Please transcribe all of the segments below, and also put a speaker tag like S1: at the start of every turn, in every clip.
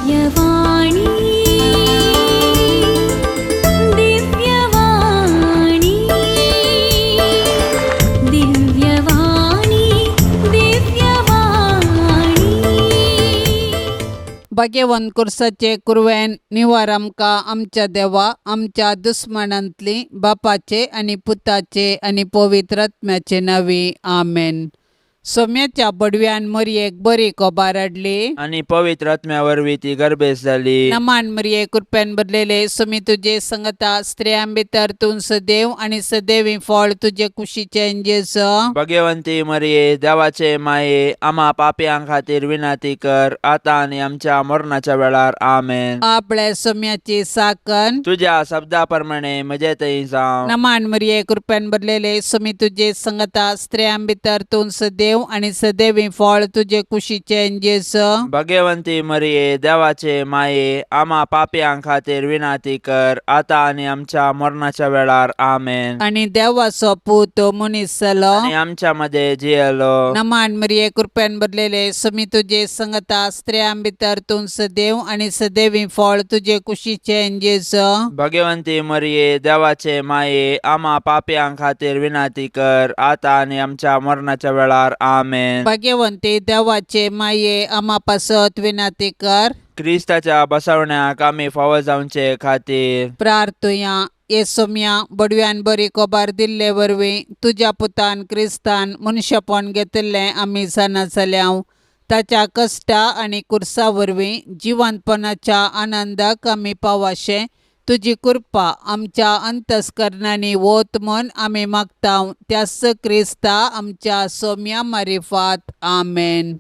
S1: दिव्यवाणी, दिव्यवाणी, दिव्यवाणी, दिव्यवाणी.
S2: भाग्यवंत कुर्साचे कुरवेन निवार आमकां आमच्या देवा आमच्या दुस्मानांतली बापाचे आनी पुताचे आनी पवित्र आत्म्याचे नांवी आमेन. सोम्याच्या बडव्यान मरयेक बरी कोबार हाडली
S3: आनी पवित्र आत्म्या वरवीं ती गर्भेस जाली.
S2: नमान मरिये, कृपेन भरलेले, सुमी तुजे संगता, स्त्रियां भितर तूं सदैव आनी सदैवी फळ तुजे कुशीचें जेजू.
S3: भगवंती मरिये, देवाचे माये, आम्हा पापयां खातीर विनंती कर, आता आनी आमच्या मरणाच्या वेळार. आमेन.
S2: आपल्या सोम्याची साकन.
S3: तुझ्या शब्दा प्रमाणे म्हजे थंय जावं.
S2: नमान मरिये, कृपेन भरलेले, सुमी तुजे संगता, स्त्रियां भितर तूं सदैव आनी सदैवी फळ तुजे कुशीचें जेजू.
S3: भगवंती मरिये, देवाचे माये, आम्हा पापयां खातीर विनंती कर, आता आनी आमच्या मरणाच्या वेळार. आमेन.
S2: आनी देवाचो पूत मनीस जालो
S3: आनी आमच्या मध्ये जियेलो.
S2: नमान मरिये, कृपेन भरलेले, सुमी तुजे संगता, स्त्रियां भितर तूं सदैव आनी सदैवी फळ तुजे कुशीचें जेजू.
S3: भगवंती मरिये, देवाचे माये, आम्हा पापयां खातीर विनंती कर, आता आनी आमच्या मरणाच्या वेळार. आमेन.
S2: भाग्यवंती देवाचे माये, आमा पासत विनंती कर.
S3: क्रिस्ताच्या बसवण्याक आमी फावो जावचे खातीर
S2: प्रार्थुया. ये सोम्या, बडव्यान बरी कोबार दिल्ले वरवीं तुज्या पुतान क्रिस्तान मनशापण घेतिल्लें आमी जाणा जाल्याव. ताच्या कश्टा आनी कुर्सा वरवीं जिवंतपणाच्या आनंदाक आमी पावाशें तुजी कृपा आमच्या अंतस्करणांनी वत म्हूण आमी मागता, त्याच क्रिस्ता आमच्या सोम्या मारिफात. आमेन.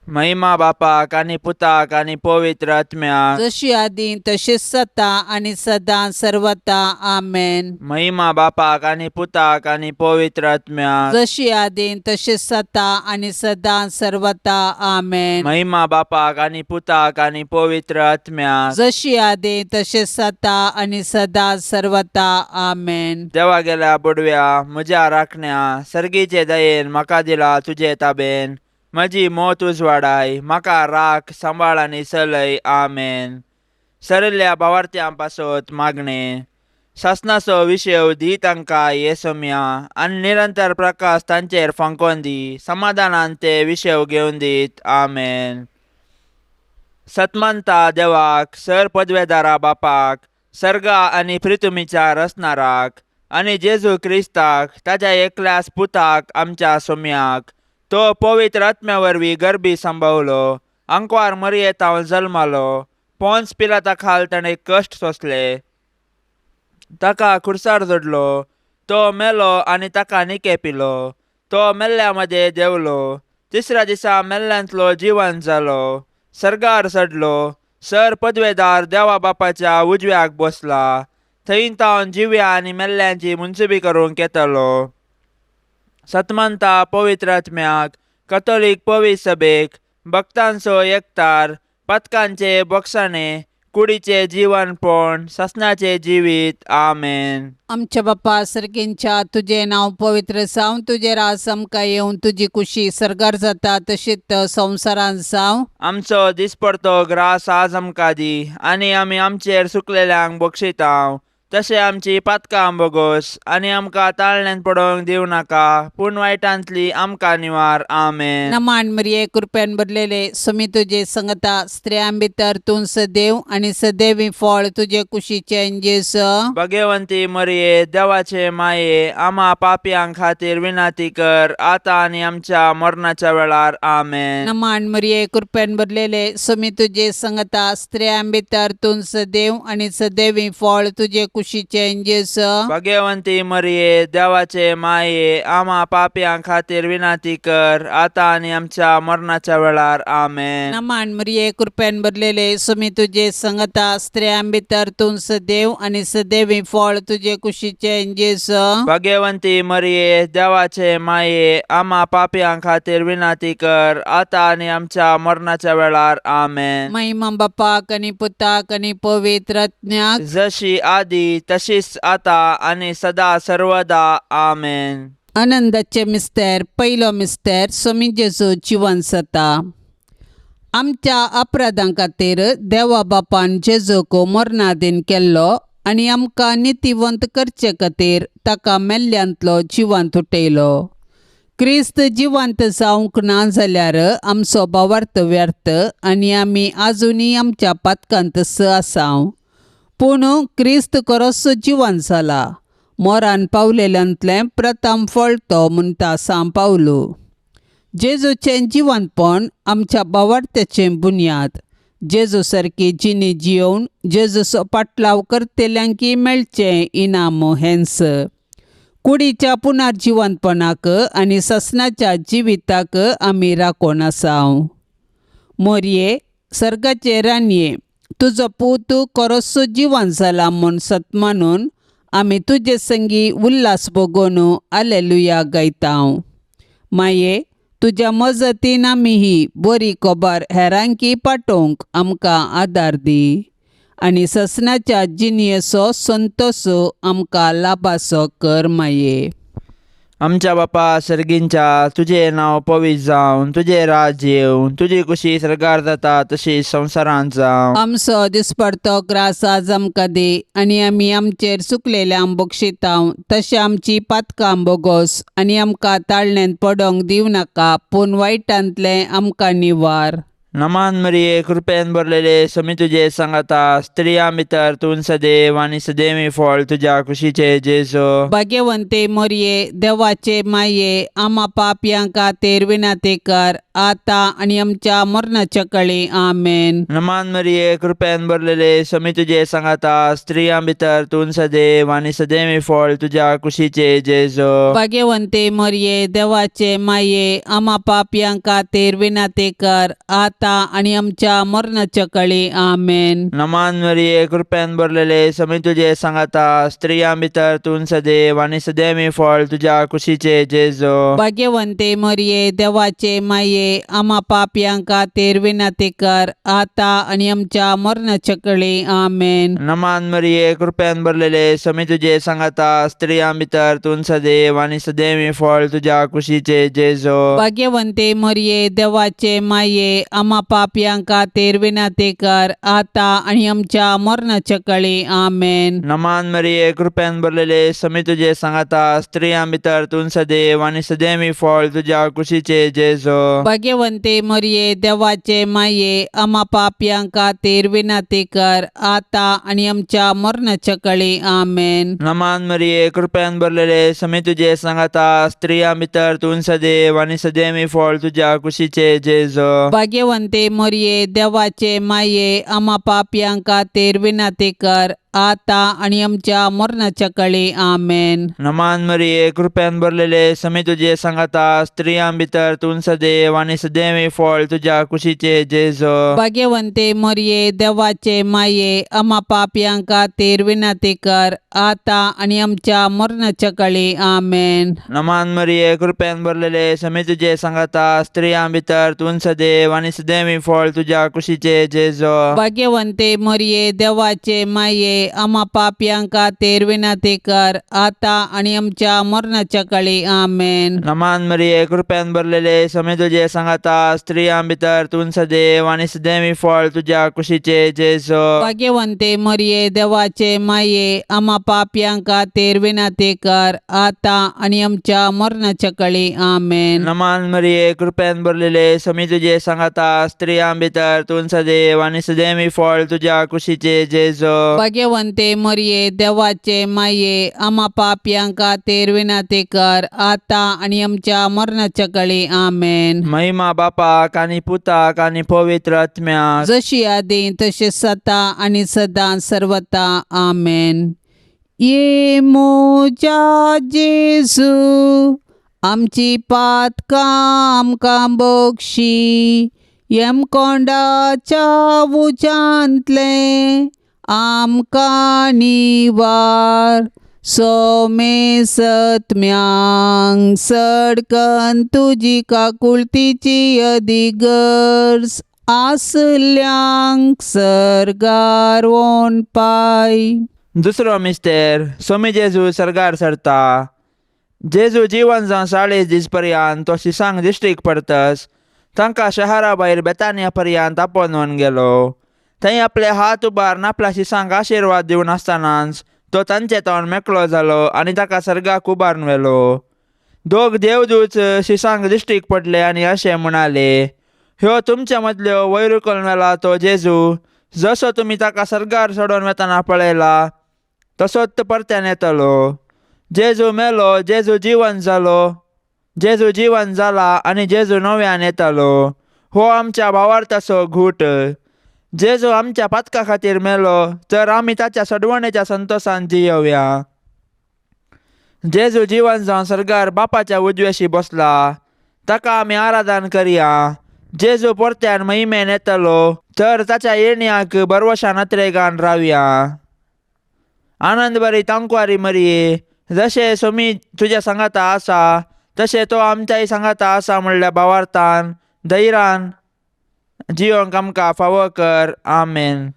S3: महिमा बापाक आनी पुताक आनी पवित्र आत्म्याक.
S2: जशी आदी तशीच सता आनी सदां सर्वता. आमेन.
S3: महिमा बापाक आनी पुताक आनी पवित्र आत्म्याक.
S2: जशी आदी तशीच सता आनी सदां सर्वता. आमेन.
S3: महिमा बापाक आनी पुताक आनी पवित्र आत्म्याक.
S2: जशी आदी तशीच सता आनी सदां सर्वता. आमेन.
S3: देवा गेल्या बुडव्या, म्हज्या राखण्या, सर्गीचे दयेन म्हाका दिला तुजे ताबेन. म्हजी मोत उजवाडाय, म्हाका राख, सांबाळ आनी चलय. आमेन. सरिल्ल्या भावार्थ्यां पासत मागणें. सासनाचो विशय दी तांकां हे सोम्या, आनी निरंतर प्रकाश तांचेर फांकोवन दी, समाधानान ते विशय घेवन दीत. आमेन. सतमंता देवाक, सर पदवेदारा बापाक, सर्गा आनी प्रितुमीच्या रचणाराक, आनी जेजू क्रिस्ताक ताच्या एकल्याच पुताक आमच्या सोम्याक, तो पवित्र आत्म्या वरवीं गर्भी संभवलो, आंकवार मरयेतावन जल्मालो, पोन्स पिलाता खाल ताणें कश्ट सोंसले, ताका खुर्सार जोडलो, तो मेलो आनी ताका निके पिलो, तो मेल्ल्या मदें देंवलो, तिसऱ्या दिसा मेल्ल्यांतलो जिवन जालो, सर्गार चडलो, सर पदवेदार देवा बापाच्या उजव्याक बसला, थंय तावन जिव्या आनी मेल्ल्यांची मुन्सुबी करूंक येतलो. सतमंता पवित्र आत्म्याक, कथोलीक पवित्र सभेक, भक्तांचो एकतार, पथकांचे बोगसाणे, कुडीचे जीवनपण, ससनाचे जिवीत. आमेन.
S2: आमच्या बापा सर्गींच्या, तुजें नांव पवित्र जावं, तुजें राज आमकां येवन, तुजी कुशी सर्गार जाता तशीच संवसारांत जावं.
S3: आमचो दिसपडतो ग्रास आज आमकां दी, आनी आमी आमचेर सुकलेल्यांक बक्षितांव, तशें आमची पातकां बोगोस, आनी आमकां ताळण्यान पडोवंक दिवं नाका, पूण वायटांतली आमकां निवार. आमेन.
S2: नमान मरिये, कृपेन भरलेले, सुमी तुजे संगता, स्त्रियां भितर तूं सदैव आनी सदैवी फळ तुजे कुशीचें जेजू.
S3: भगवंती मरिये, देवाचे माये, आम्हा पापयां खातीर विनंती कर, आता आनी आमच्या मरणाच्या वेळार. आमेन.
S2: नमान मरिये, कृपेन भरलेले, सुमी तुजे संगता, स्त्रियां भितर तूं सदैव आनी सदैवी फळ तुजे कुशीचें जेजू.
S3: भगवंती मरिये, देवाचे माये, आम्हा पापयां खातीर विनंती कर, आता आनी आमच्या मरणाच्या वेळार. आमेन.
S2: नमान मरिये, कृपेन भरलेले, सुमी तुजे संगता, स्त्रियां भितर तूं सदैव आनी सदैवी फळ तुजे कुशीचें जेजू.
S3: भगवंती मरिये, देवाचे माये, आम्हा पापयां खातीर विनंती कर, आता आनी आमच्या मरणाच्या वेळार. आमेन.
S2: महिमा बापाक आनी पुताक आनी पवित्र आत्म्याक.
S3: जशी आदी तशीच आता आनी सदा सर्वदा. आमेन.
S2: आनंदाचे मिस्तेर. पयलो मिस्तेर, स्वामी जेजू जिवन जाता. आमच्या अपराधां खातीर देवा बापान जेजूक मरणादीन केल्लो आनी आमकां नितीवंत करचे खातीर ताका मेल्ल्यांतलो जिवांत उठयलो. क्रिस्त जिवंत जावंक ना जाल्यार आमचो भावार्थ व्यर्थ आनी आमी आजुनूय आमच्या पातकांत आसाव. पूण क्रिस्त खरोच जिवंत जाला, मोरान पावलेल्यांतलें प्रथम फळ तो म्हणटा सांव पावलू. जेजूचें जिवंतपण आमच्या भावार्थ्याचें बुन्याद. जेजू सारकी जिणी जियोवन जेजूचो पाटलाव करतल्यांकी मेळचें इनाम हेंच. कुडीच्या पुनर्जिवंतपणाक आनी ससनाच्या जिविताक आमी राखून आसाव. मोरये, सर्गाचे राणये, तुजो पूत खरोच जिवन जाला म्हूण सत मानून आमी तुजे संगी उल्हास भोगोवन आलेलुया गायतांव. माये, तुज्या मजतीन आमी ही बरी खबर हेरांकी पाठोवंक आमकां आदार दी आनी ससनाच्या जिणयेचो संतोस आमकां लाभाचो कर माये.
S3: आमच्या बापा सर्गींच्या, तुजें नांव पवित्र जावन, तुजें राज्य येवन, तुजी कुशी सर्गार जाता तशी संवसारांत जावं.
S2: आमचो दिसपडतो ग्रास आज आमकां दी आनी आमी आमचेर चुकलेल्यांक बक्षितांव तशें आमची पातकां बोगोस आनी आमकां ताळण्यांत पडोंक दिवं नाका, पूण वायटांतलें आमकां निवार.
S3: नमान मरिये, कृपेन भरलेले, समी तुजे सांगाता, स्त्रियां भितर तूं सदैव आनी सदैवी फळ तुज्या कुशीचे जेजू.
S2: भाग्यवंते मोरये, देवाचे माये, आमा पापयां खातीर विनंती कर आतां आनी आमच्या मरणाच्या कळी. आमेन.
S3: नमान मरिये, कृपेन भरलेले, समी तुजे सांगाता, स्त्रियां भितर तूं सदैव आनी सदैवी फळ तुज्या कुशीचे जेजू.
S2: भाग्यवंते मोरये, देवाचे माये, आमा पापयां खातीर विनंती कर आतां आनी आमच्या मरणाच्या कळी. आमेन.
S3: नमान मरिये, कृपेन भरलेले, समी तुजे सांगाता, स्त्रियां भितर तूं सदैव आनी सदैवी फळ तुज्या कुशीचे जेजू.
S2: भाग्यवंते मोरये, देवाचे माये, आमा पापयां खातीर विनंती कर आतां आनी आमच्या मरणाच्या कळी. आमेन.
S3: नमान मरिये, कृपेन भरलेले, समी तुजे सांगाता, स्त्रियां भितर तूं सदैव आनी सदैवी फळ तुज्या कुशीचे जेजू.
S2: भाग्यवंते मोरये, देवाचे माये, आमा पापयां खातीर विनंती कर आतां आनी आमच्या मरणाच्या कळी. आमेन.
S3: नमान मरिये, कृपेन भरलेले, समी तुजे सांगाता, स्त्रियां भितर तूं सदैव आनी सदैवी फळ तुज्या कुशीचे जेजू.
S2: भाग्यवंते मोरये, देवाचे माये, आमा पापयां खातीर विनंती कर आतां आनी आमच्या मरणाच्या कळी. आमेन.
S3: नमान मरिये, कृपेन भरलेले, समी तुजे सांगाता, स्त्रियां भितर तूं सदैव आनी सदैवी फळ तुज्या कुशीचे जेजू.
S2: भाग्यवंते मोरये, देवाचे माये, आमा पापयां खातीर विनंती कर आतां आनी आमच्या मरणाच्या कळी. आमेन.
S3: नमान मरिये, कृपेन भरलेले, समी तुजे सांगाता, स्त्रियां भितर तूं सदैव आनी सदैवी फळ तुज्या कुशीचे जेजू.
S2: भाग्यवंते मोरये, देवाचे माये, आमा पापयां खातीर विनंती कर आतां आनी आमच्या मरणाच्या कळी. आमेन.
S3: नमान मरिये, कृपेन भरलेले, समी तुजे सांगाता, स्त्रियां भितर तूं सदैव आनी सदैवी फळ तुज्या कुशीचे जेजू.
S2: भाग्यवंते मोरये, देवाचे माये, आमा पापयां खातीर विनंती कर आतां आनी आमच्या मरणाच्या कळी. आमेन.
S3: नमान मरिये, कृपेन भरलेले, समी तुजे सांगाता, स्त्रियां भितर तूं सदैव आनी सदैवी फळ तुज्या कुशीचे जेजू.
S2: भाग्यवंते मोरये, देवाचे माये, आमा पापयां खातीर विनंती कर आतां आनी आमच्या मरणाच्या कळी. आमेन.
S3: नमान मरिये, कृपेन भरलेले, समी तुजे सांगाता, स्त्रियां भितर तूं सदैव आनी सदैवी फळ तुज्या कुशीचे जेजू.
S2: भाग्यवंते मोरये, देवाचे माये, आमा पापयां खातीर विनंती कर आतां आनी आमच्या मरणाच्या कळी. आमेन.
S3: महिमा बापाक आनी पुताक आनी पवित्र आत्म्याक,
S2: जशी आदी तशी सता आनी सदां सर्वता. आमेन. ये मोजा जेजू, आमची पातकां आमकां बक्षी, यमकोंडाच्या उज्यांतलें आमकां निवार, सोमे सत्म्यांक सडकन तुजी काकुळतीची अदी गरज आसल्यांक सर्गार वोन पाय.
S3: दुसरो मिस्तेर, सोमी जेजू सर्गार सरता. जेजू जिवन जावन 40 दीस पर्यंत तो शिसांक दिश्टीक पडतस तांकां शहरा भायर बेतानिया पर्यंत आपोवन गेलो. थंय आपले हात उबारून आपल्या शिसांक आशिर्वाद दिवन आसतनाच तो तांचे तोंड मेकळो जालो आनी ताका सर्गाक उबारून व्हेलो. दोग देवदूत शिसांक दिश्टीक पडले आनी अशें म्हणाले, ह्यो तुमच्या मदल्यो वयर उखलून व्हेला तो जेजू, जसो तुमी ताका सर्गार चडोवन वेतना पळयला तसोच परत्यान येतलो. जेजू मेलो, जेजू जिवन जालो, जेजू जिवन जाला आनी जेजू नव्यान येतलो. हो आमच्या भावार्थाचो घूट. जेजू आमच्या पातका खातीर मेलो तर आमी ताच्या सडवणेच्या संतोशान जियोवया. जेजू जिवन जावन सर्गार बापाच्या उजव्याशी बसला, ताका आमी आराधन करया. जेजू परत्यान महिमेन येतलो तर ताच्या येण्याक बरवशान अत्रेगान रावया. आनंद बरी तांकवारी मरये, जशें सोमी तुज्या सांगाता आसा तशें तो आमच्याय सांगाता आसा म्हणल्या भावार्थान धैर्यान जियोंक आमकां फावो कर. आमेन.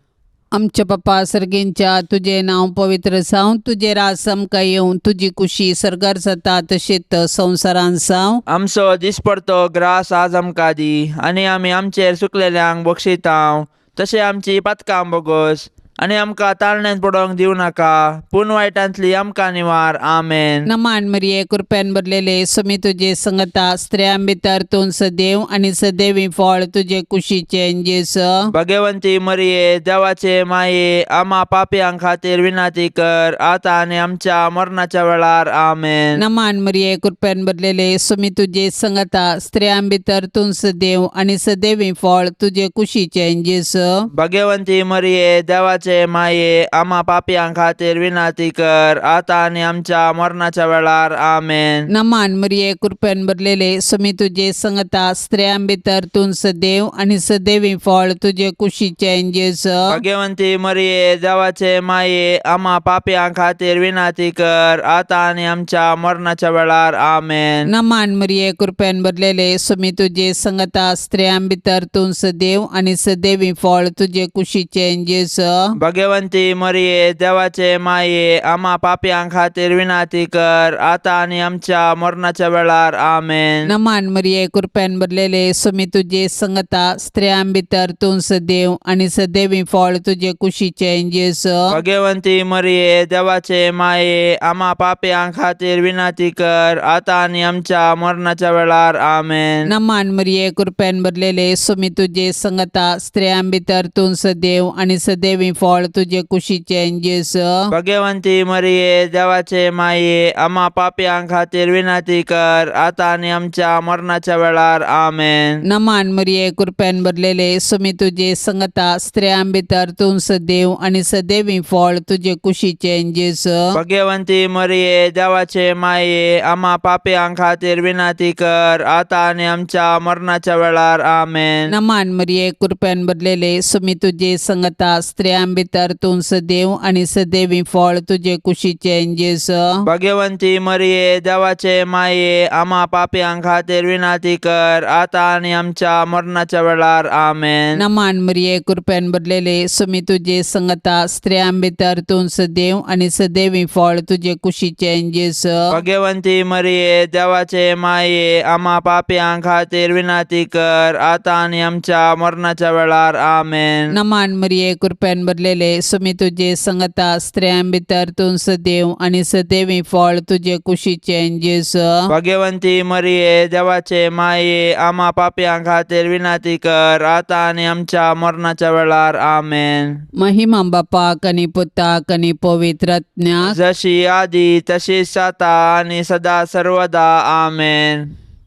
S2: आमच्या बापा सर्गेंच्या, तुजें नांव पवित्र जावं, तुजें राज आमकां येवं, तुजी कुशी सर्गार जाता तशेंच संवसारांत जावं.
S3: आमचो दिसपडतो ग्रास आज आमकां दी आनी आमी आमचेर सुकलेल्यांक बक्षितांव तशें आमची पातकां बोगोस आनी आमकां ताळण्यांत पडोवंक दिवं नाका, पूण वायटांतली आमकां निवार. आमेन.
S2: नमान मरिये, कृपेन भरलेले, समी तुजे संगता, स्त्रियां भितर तूं सदैव आनी सदैवी फळ तुजे कुशीचें जेजू.
S3: भगवंती मरिये, देवाचे माये, आमा पापयां खातीर विनंती कर, आतां आनी आमच्या मरणाच्या वेळार. आमेन.
S2: नमान मरिये, कृपेन भरलेले, समी तुजे संगता, स्त्रियां भितर तूं सदैव आनी सदैवी फळ तुजे कुशीचें जेजू.
S3: भगवंती मरिये, देवाचे माये, आमा पापयां खातीर विनंती कर, आतां आनी आमच्या मरणाच्या वेळार. आमेन.
S2: नमान मरिये, कृपेन भरलेले, समी तुजे संगता, स्त्रियां भितर तूं सदैव आनी सदैवी फळ तुजे कुशीचें जेजू.
S3: भगवंती मरिये, देवाचे माये, आमा पापयां खातीर विनंती कर, आतां आनी आमच्या मरणाच्या वेळार. आमेन.
S2: नमान मरिये, कृपेन भरलेले, समी तुजे संगता, स्त्रियां भितर तूं सदैव आनी सदैवी फळ तुजे कुशीचें जेजू.
S3: भगवंती मरिये, देवाचे माये, आमा पापयां खातीर विनंती कर, आतां आनी आमच्या मरणाच्या वेळार. आमेन.
S2: नमान मरिये, कृपेन भरलेले, समी तुजे संगता, स्त्रियां भितर तूं सदैव आनी सदैवी फळ तुजे कुशीचें जेजू.
S3: भगवंती मरिये, देवाचे माये, आमा पापयां खातीर विनंती कर, आतां आनी आमच्या मरणाच्या वेळार. आमेन.
S2: नमान मरिये, कृपेन भरलेले, समी तुजे संगता, स्त्रियां भितर तूं सदैव आनी सदैवी फळ तुजे कुशीचें जेजू.
S3: भगवंती मरिये, देवाचे माये, आमा पापयां खातीर विनंती कर, आतां आनी आमच्या मरणाच्या वेळार. आमेन.
S2: नमान मरिये, कृपेन भरलेले, समी तुजे संगता, स्त्रियां भितर तूं सदैव आनी सदैवी फळ तुजे कुशीचें जेजू.
S3: भगवंती मरिये, देवाचे माये, आमा पापयां खातीर विनंती कर, आतां आनी आमच्या मरणाच्या वेळार. आमेन.
S2: नमान मरिये, कृपेन भरलेले, समी तुजे संगता, स्त्रियां भितर तूं सदैव आनी सदैवी फळ तुजे कुशीचें जेजू.
S3: भगवंती मरिये, देवाचे माये, आमा पापयां खातीर विनंती कर, आतां आनी आमच्या मरणाच्या वेळार. आमेन.
S2: नमान मरिये, कृपेन भरलेले, समी तुजे संगता, स्त्रियां भितर तूं सदैव आनी सदैवी फळ तुजे कुशीचें जेजू.
S3: भगवंती मरिये, देवाचे माये, आमा पापयां खातीर विनंती कर, आतां आनी आमच्या मरणाच्या वेळार. आमेन.
S2: नमान मरिये, कृपेन भरलेले, समी तुजे संगता, स्त्रियां भितर तूं सदैव आनी सदैवी फळ तुजे कुशीचें जेजू.
S3: भगवंती मरिये, देवाचे माये, आमा पापयां खातीर विनंती कर, आतां आनी आमच्या मरणाच्या वेळार. आमेन.
S2: महिमा बापाक आनी पुताक आनी पवित्र आत्म्याक,
S3: जशी आदी तशीच आतां आनी सदा सर्वदा. आमेन.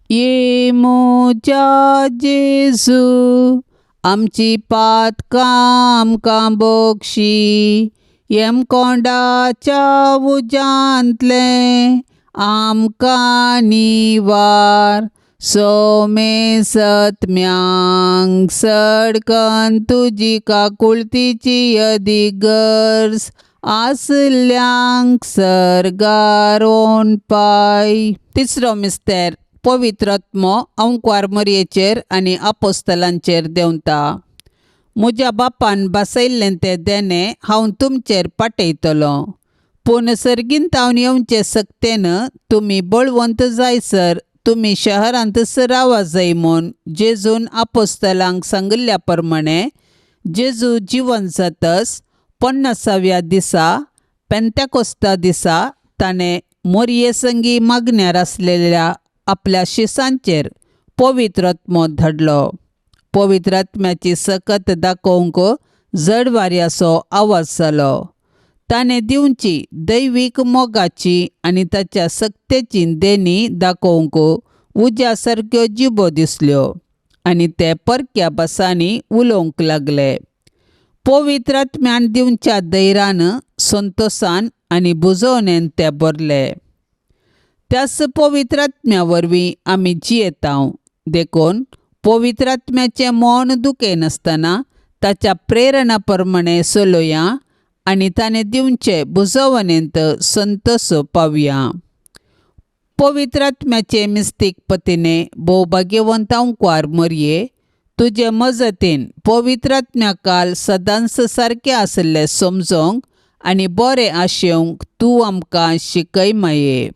S2: ये म्हज्या जेजू, आमची पातकां आमकां बक्षी, यमकोंडाच्या उज्यांतलें आमकां निवार, सोमे सत्म्यांक सडकन तुजी काकुळतीची अदीक गरज आसल्यांक सर्गार पाय. तिसरो मिस्तेर, पवित्र आत्मो अंकवार मरयेचेर आनी आपोस्तलांचेर देंवता. म्हज्या बापान बसयल्लें तें देणें हांव तुमचेर पाटयतलो, पूण सर्गींत हांव येवचे सक्तेन तुमी बळवंत जायसर तुमी शहरांतच रावा जाय म्हूण जेजून आपोस्तलांक सांगिल्ल्या प्रमाणे जेजू जिवन जातच पन्नासाव्या दिसा पेंतेकोस्ता दिसा ताणें मोरये संगी मागण्यार आसलेल्या आपल्या शिसांचेर पवित्र आत्मो धाडलो. पवित्र आत्म्याची सकत दाखोवंक जड वाऱ्याचो आवाज जालो. ताणें दिवची दैवीक मोगाची आनी ताच्या सक्तेची देणी दाखोवंक उज्या सारक्यो जिबो दिसल्यो आनी ते परक्या भासांनी उलोवंक लागले. पवित्र आत्म्यान दिवच्या धैर्यान, संतोसान आनी बुजवणेन ते भरले. त्याच पवित्र आत्म्या वरवीं आमी जियेतांव, देखून पवित्र आत्म्याचें मन दुखयनासतना ताच्या प्रेरणा प्रमाणे चलोया आनी ताणें दिवचे बुजवणेंत संतोस पावया. पवित्र आत्म्याचे मिस्तीक पतीने भोव भाग्यवंत अंकवार मरये, तुजे मजतीन पवित्र आत्म्या काल सदांच सारकें आशिल्लें समजोंक आनी बरें आशेवंक तूं आमकां शिकय माये.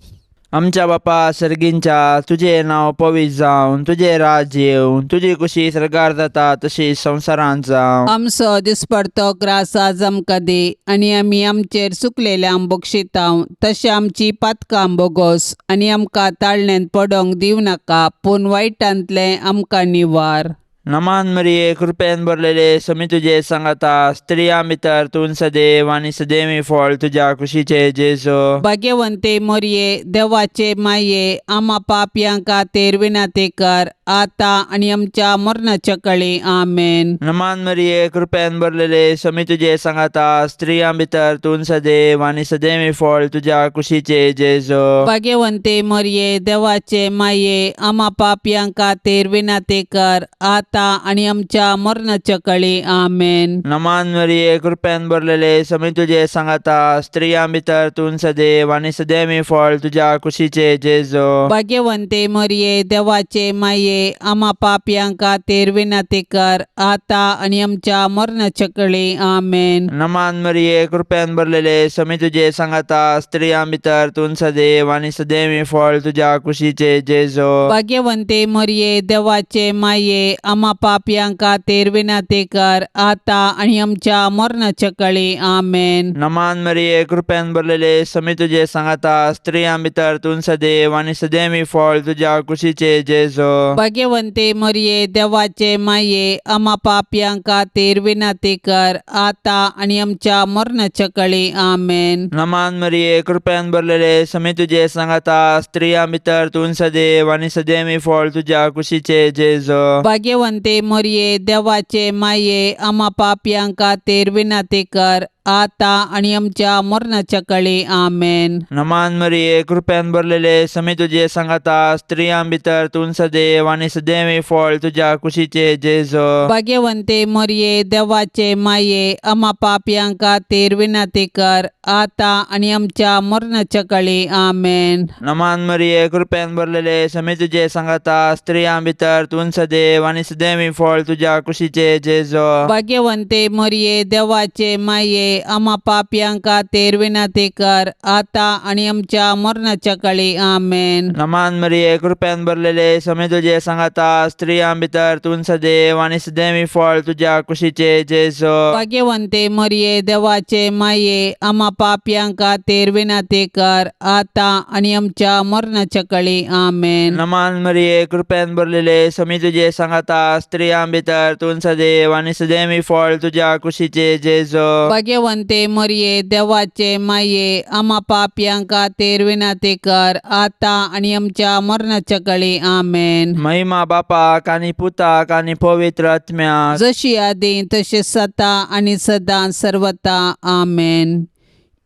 S3: आमच्या बापा सर्गींच्या, तुजें नांव पवित्र जावन, तुजें राज येवं, तुजी कुशी सर्गार जाता तशी संवसारांत जावं.
S2: आमचो दिसपडतो ग्रास आज आमकां दी आनी आमी आमचेर चुकलेल्यांक बक्षितांव तशें आमची पातकां बोगोस आनी आमकां ताळण्यांत पडोंक दिवं नाका, पूण वायटांतलें आमकां निवार.
S3: नमान मरिये, कृपेन भरलेले, समी तुजे सांगाता, स्त्रियां भितर तूं सदैव आनी सदैवी फळ तुज्या कुशीचे जेजू.
S2: भाग्यवंते मोरये, देवाचे माये, आमा पापयां खातीर विनंती कर आतां आनी आमच्या मरणाच्या कळी. आमेन.
S3: नमान मरिये, कृपेन भरलेले, समी तुजे सांगाता, स्त्रियां भितर तूं सदैव आनी सदैवी फळ तुज्या कुशीचे जेजू.
S2: भाग्यवंते मोरये, देवाचे माये, आमा पापयां खातीर विनंती कर आतां आनी आमच्या मरणाच्या कळी. आमेन.
S3: नमान मरिये, कृपेन भरलेले, समी तुजे सांगाता, स्त्रियां भितर तूं सदैव आनी सदैवी फळ तुज्या कुशीचे जेजू.
S2: भाग्यवंते मोरये, देवाचे माये, आमा पापयां खातीर विनंती कर आतां आनी आमच्या मरणाच्या कळी. आमेन.
S3: नमान मरिये, कृपेन भरलेले, समी तुजे सांगाता, स्त्रियां भितर तूं सदैव आनी सदैवी फळ तुज्या कुशीचे जेजू.
S2: भाग्यवंते मोरये, देवाचे माये, आमा पापयां खातीर विनंती कर आतां आनी आमच्या मरणाच्या कळी. आमेन.
S3: नमान मरिये, कृपेन भरलेले, समी तुजे सांगाता, स्त्रियां भितर तूं सदैव आनी सदैवी फळ तुज्या कुशीचे जेजू.
S2: भाग्यवंते मोरये, देवाचे माये, आमा पापयां खातीर विनंती कर आतां आनी आमच्या मरणाच्या कळी. आमेन.
S3: नमान मरिये, कृपेन भरलेले, समी तुजे सांगाता, स्त्रियां भितर तूं सदैव आनी सदैवी फळ तुज्या कुशीचे जेजू.
S2: भाग्यवंते मोरये, देवाचे माये, आमा पापयां खातीर विनंती कर आतां आनी आमच्या मरणाच्या कळी. आमेन.
S3: नमान मरिये, कृपेन भरलेले, समी तुजे सांगाता, स्त्रियां भितर तूं सदैव आनी सदैवी फळ तुज्या कुशीचे जेजू.
S2: भाग्यवंते मोरये, देवाचे माये, आमा पापयां खातीर विनंती कर आतां आनी आमच्या मरणाच्या कळी. आमेन.
S3: नमान मरिये, कृपेन भरलेले, समी तुजे सांगाता, स्त्रियां भितर तूं सदैव आनी सदैवी फळ तुज्या कुशीचे जेजू.
S2: भाग्यवंते मोरये, देवाचे माये, आमा पापयां खातीर विनंती कर आतां आनी आमच्या मरणाच्या कळी. आमेन.
S3: नमान मरिये, कृपेन भरलेले, समी तुजे सांगाता, स्त्रियां भितर तूं सदैव आनी सदैवी फळ तुज्या कुशीचे जेजू.
S2: भाग्यवंते मोरये, देवाचे माये, आमा पापयां खातीर विनंती कर आतां आनी आमच्या मरणाच्या कळी. आमेन.
S3: नमान मरिये, कृपेन भरलेले, समी तुजे सांगाता, स्त्रियां भितर तूं सदैव आनी सदैवी फळ तुज्या कुशीचे जेजू.
S2: भाग्यवंते मोरये, देवाचे माये, आमा पापयां खातीर विनंती कर आतां आनी आमच्या मरणाच्या कळी. आमेन.
S3: महिमा बापाक आनी पुताक आनी पवित्र आत्म्याक,
S2: जशी आदी तशी सता आनी सदां सर्वता. आमेन.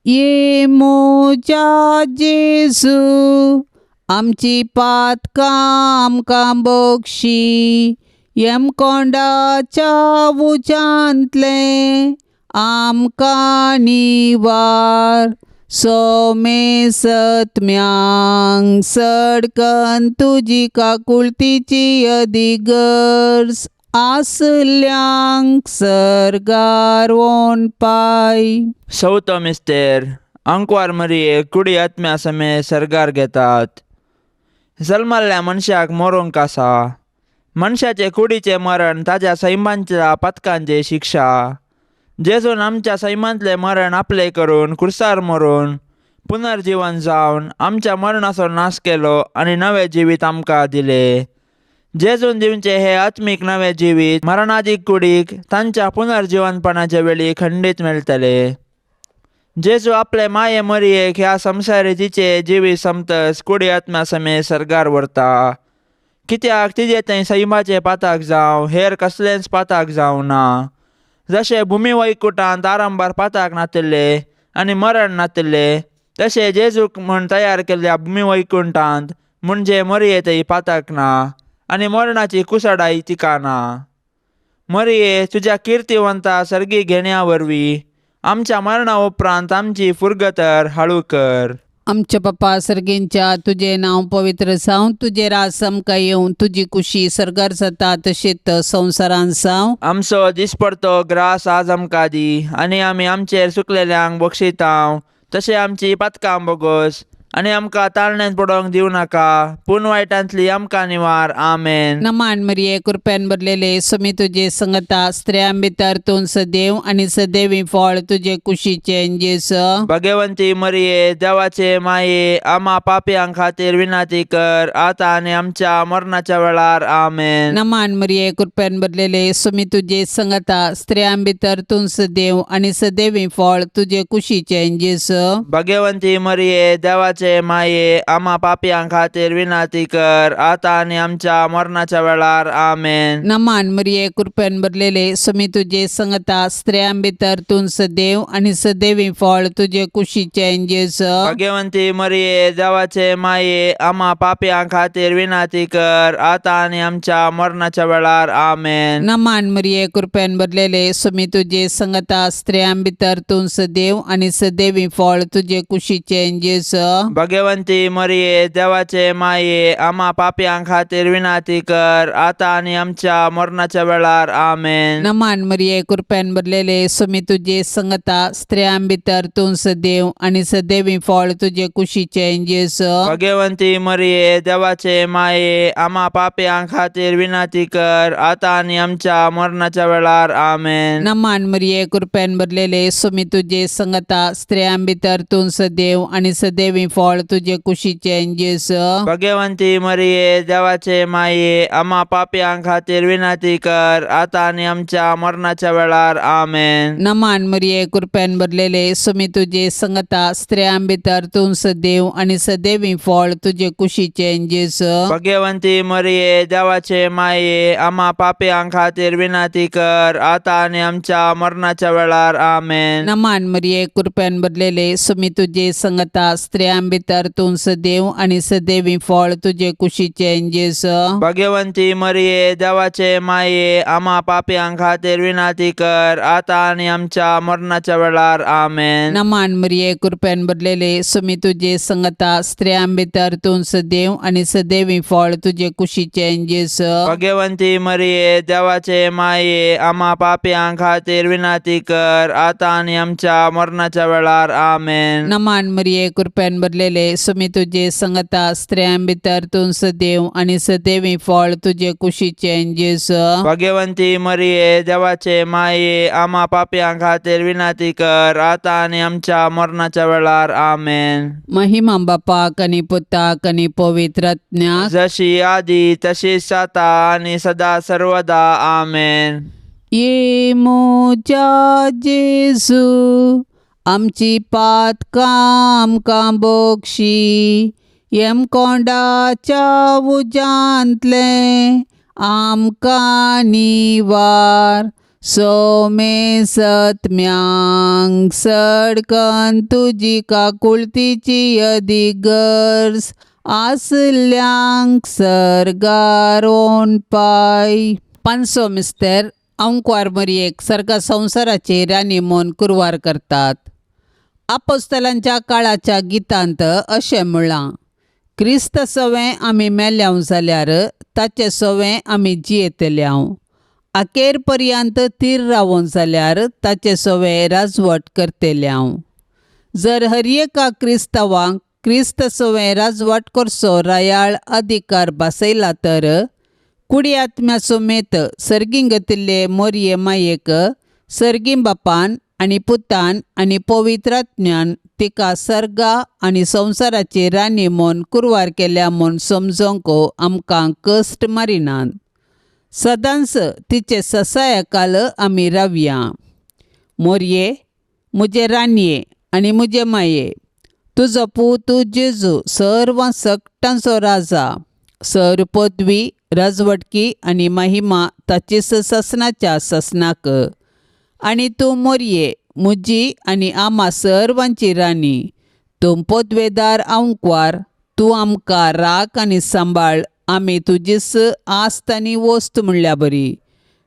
S2: ये मोजा जेजू, आमची पातकां आमकां बक्षी, यमकोंडाच्या उज्यांतलें आमकां निवार, सोमे सत्म्यांक सडकन तुजी काकुळतीची अदिगर्ज आसल्यांक सर्गार वोन पाय.
S3: सौतो मिस्तेर, अंकवार मरिये कुडी आत्म्या समे सर्गार घेतात. जल्मल्ल्या मनशाक मरूंक आसा. मनशाचे कुडीचें मरण ताज्या सैमांच्या पातकांची शिक्षा. जेजून आमच्या सैमांतलें मरण आपलें करून कुर्सार मरून पुनर्जीवन जावन आमच्या मरणाचो नाश केलो आनी नवें जिवीत आमकां दिलें. जेजून दिवचें हें आत्मीक नवें जिवीत मरणादीक कुडीक तांच्या पुनर्जिवनपणाच्या वेळी खंडीत मेळटलें. जेजू आपले माये मरयेक ह्या संवसारी तिचें जिवीत समतस कुडी आत्म्या समेत सर्गार व्हरता, कित्याक तिजें थंय सैमाचें पाताक जावं हेर कसलेंच पाताक जावं ना. जशें भुमी वैकुटांत आरंभार पाताक नातिल्लें आनी मरण नातिल्लें, तशें जेजूक म्हूण तयार केल्ल्या भुमी वैकुंठांत म्हणजे मरये थंय पाताक ना आनी मरणाची कुसडाय तिका ना. मरये, तुज्या किर्तिवंता सर्गी घेण्या वरवीं आमच्या मरणा उपरांत आमची फुरगतर हाळू कर.
S2: आमच्या पप्पा सर्गींच्या तुजें नांव पवित्र जावं, तुजें राज आमकां येवं, तुजी कुशी सर्गार जाता तशीच संवसारांत जावं.
S3: आमचो दिसपडतो ग्रास आज आमकां दी आनी आमी आमचेर सुकलेल्यांक बक्षितांव तशें आमची पातकां बोगोस आनी आमकां ताळण्यांत पडोवंक दिवं नाका, पूण वायटांतली आमकां निवार. आमेन.
S2: नमान मरिये, कृपेन भरलेले, सुमी तुजे संगता, स्त्रियां भितर तूं सदैव आनी सदैवी फळ तुजे कुशीचें जेजू.
S3: भगवंती मरिये, देवाचे माये, आमा पापयां खातीर विनंती कर आतां आनी आमच्या मरणाच्या वेळार. आमेन.
S2: नमान मरिये, कृपेन भरलेले, सुमी तुजे संगता, स्त्रियां भितर तूं सदैव आनी सदैवी फळ तुजे कुशीचें जेजू.
S3: भगवंती मरिये, देवाचे माये, आमा पापयां खातीर विनंती कर आतां आनी आमच्या मरणाच्या वेळार. आमेन.
S2: नमान मरिये, कृपेन भरलेले, सुमी तुजे संगता, स्त्रियां भितर तूं सदैव आनी सदैवी फळ तुजे कुशीचें जेजू.
S3: भगवंती मरिये, देवाचे माये, आमा पापयां खातीर विनंती कर आतां आनी आमच्या मरणाच्या वेळार. आमेन.
S2: नमान मरिये, कृपेन भरलेले, सुमी तुजे संगता, स्त्रियां भितर तूं सदैव आनी सदैवी फळ तुजे कुशीचें जेजू.
S3: भगवंती मरिये, देवाचे माये, आमा पापयां खातीर विनंती कर आतां आनी आमच्या मरणाच्या वेळार. आमेन.
S2: नमान मरिये, कृपेन भरलेले, सुमी तुजे संगता, स्त्रियां भितर तूं सदैव आनी सदैवी फळ तुजे कुशीचें जेजू.
S3: भगवंती मरिये, देवाचे माये, आमा पापयां खातीर विनंती कर आतां आनी आमच्या मरणाच्या वेळार. आमेन.
S2: नमान मरिये, कृपेन भरलेले, सुमी तुजे संगता, स्त्रियां भितर तूं सदैव आनी सदैवी फळ तुजे कुशीचें जेजू.
S3: भगवंती मरिये, देवाचे माये, आमा पापयां खातीर विनंती कर आतां आनी आमच्या मरणाच्या वेळार. आमेन.
S2: नमान मरिये, कृपेन भरलेले, सुमी तुजे संगता, स्त्रियां भितर तूं सदैव आनी सदैवी फळ तुजे कुशीचें जेजू.
S3: भगवंती मरिये, देवाचे माये, आमा पापयां खातीर विनंती कर आतां आनी आमच्या मरणाच्या वेळार. आमेन.
S2: नमान मरिये, कृपेन भरलेले, सुमी तुजे संगता, स्त्रियां भितर तूं सदैव आनी सदैवी फळ तुजे कुशीचें जेजू.
S3: भगवंती मरिये, देवाचे माये, आमा पापयां खातीर विनंती कर आतां आनी आमच्या मरणाच्या वेळार. आमेन.
S2: नमान मरिये, कृपेन भरलेले, सुमी तुजे संगता, स्त्रियां भितर तूं सदैव आनी सदैवी फळ तुजे कुशीचें जेजू.
S3: भगवंती मरिये, देवाचे माये, आमा पापयां खातीर विनंती कर आतां आनी आमच्या मरणाच्या वेळार. आमेन.
S2: नमान मरिये, कृपेन भरलेले, सुमी तुजे संगता, स्त्रियां भितर तूं सदैव आनी सदैवी फळ तुजे कुशीचें जेजू.
S3: भगवंती मरिये, देवाचे माये, आमा पापयां खातीर विनंती कर आतां आनी आमच्या मरणाच्या वेळार. आमेन.
S2: महिमा बापाक आनी पुताक आनी पवित्र आत्म्याक,
S3: जशी आदी तशीच आतां आनी सदा सर्वदा. आमेन.
S2: ये म्हज्या जेजू, आमची पातकां आमकां बक्षी, यमकोंडाच्या उज्यांतलें आमकां निवार, सोमे सत्म्यांक सडकन तुजी काकुळतीची अदीक गरज आसल्यांक सर्गार पाय. पांचसो मिस्तर अंकवार मरयेक सर्ग संवसाराचे राणी म्हूण कुरवार करतात. आपोस्तलांच्या काळाच्या गितांत अशें म्हळां, क्रिस्त सवें आमी मेल्यांव जाल्यार ताचे सवें आमी जियेतल्यांव, अखेर पर्यंत थीर रावोन जाल्यार ताचे सवें राजवट करतल्यांव. जर हर एका क्रिस्तांवाक क्रिस्त सवें राजवाट करचो रायाळ अधिकार बसयला तर कुडी आत्म्या समेत सर्गीं घेतिल्ले मोरये मायेक सर्गीं बापान आनी पुतान आनी पवित्रात्म्यान तिका सर्गा आनी संवसाराची राणी म्हूण कुरवार केल्या म्हूण समजोंक आमकां कश्ट मारिनात. सदांच तिचे ससायकाल आमी रावया. मोरये म्हजे राणये आनी म्हजे माये, तुजो पूत जेजू सर्व सकटांचो राजा, सर पदवी राजवटकी आनी महिमा ताचीच ससनाच्या ससनाक. आनी तूं मोरये म्हजी आनी आमा सर्वांची राणी, तूं पदवेदार आंकवार, तूं आमकां राख आनी सांबाळ, आमी तुजीच आस्त आनी वस्त म्हणल्या बरी.